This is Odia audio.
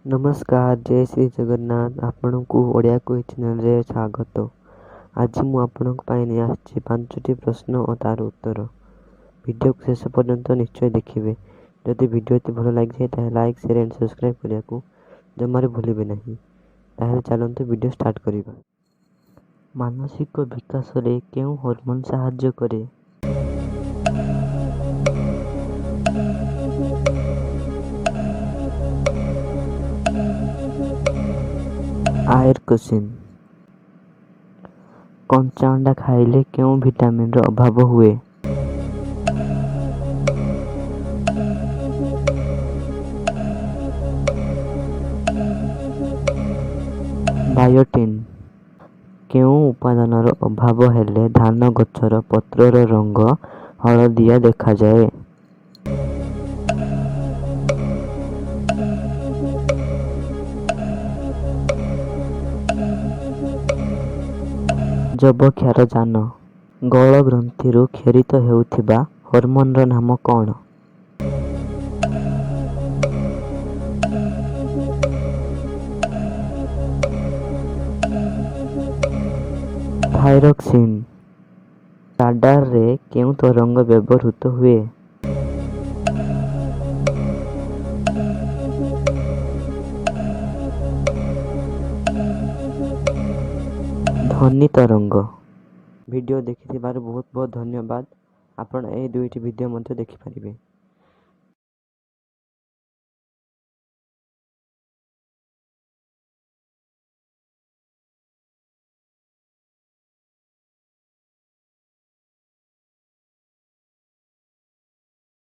ନମସ୍କାର, ଜୟ ଶ୍ରୀ ଜଗନ୍ନାଥ। ଆପଣଙ୍କୁ ଓଡ଼ିଆ କୁଇଜ୍ ଚ୍ୟାନେଲରେ ସ୍ୱାଗତ। ଆଜି ମୁଁ ଆପଣଙ୍କ ପାଇଁ ନେଇ ଆସିଛି 5ଟି ପ୍ରଶ୍ନ ଓ ତାର ଉତ୍ତର। ଭିଡ଼ିଓକୁ ଶେଷ ପର୍ଯ୍ୟନ୍ତ ନିଶ୍ଚୟ ଦେଖିବେ। ଯଦି ଭିଡ଼ିଓଟି ଭଲ ଲାଗିଥାଏ, ତାହେଲେ ଲାଇକ୍, ସେୟାର ଆଣ୍ଡ ସବସ୍କ୍ରାଇବ୍ କରିବାକୁ ଜମାରୁ ଭୁଲିବେ ନାହିଁ। ତାହେଲେ ଚାଲନ୍ତୁ, ଭିଡ଼ିଓ ଷ୍ଟାର୍ଟ କରିବା। ମାନସିକ ବିକାଶରେ କେଉଁ ହରମୋନ୍ ସାହାଯ୍ୟ କରେ? ଆୟରକୋସିନ୍। କଞ୍ଚା ଅଣ୍ଡା ଖାଇଲେ କେଉଁ ଭିଟାମିନ୍ର ଅଭାବ ହୁଏ? ବାୟୋଟିନ୍। କେଉଁ ଉପାଦାନର ଅଭାବ ହେଲେ ଧାନ ଗଛର ପତ୍ରର ରଙ୍ଗ ହଳଦିଆ ଦେଖାଯାଏ? ଯବକ୍ଷାରଜାନ। ଗଳ ଗ୍ରନ୍ଥିରୁ କ୍ଷରିତ ହେଉଥିବା ହରମୋନ୍ର ନାମ କ'ଣ? ଥାଇରକ୍ସିନ୍। ରାଡାରରେ କେଉଁ ତରଙ୍ଗ ବ୍ୟବହୃତ ହୁଏ? ଧ୍ୱନି ତରଙ୍ଗ। ଭିଡ଼ିଓ ଦେଖିଥିବାରୁ ବହୁତ ବହୁତ ଧନ୍ୟବାଦ। ଆପଣ ଏହି ଦୁଇଟି ଭିଡ଼ିଓ ମଧ୍ୟ ଦେଖିପାରିବେ।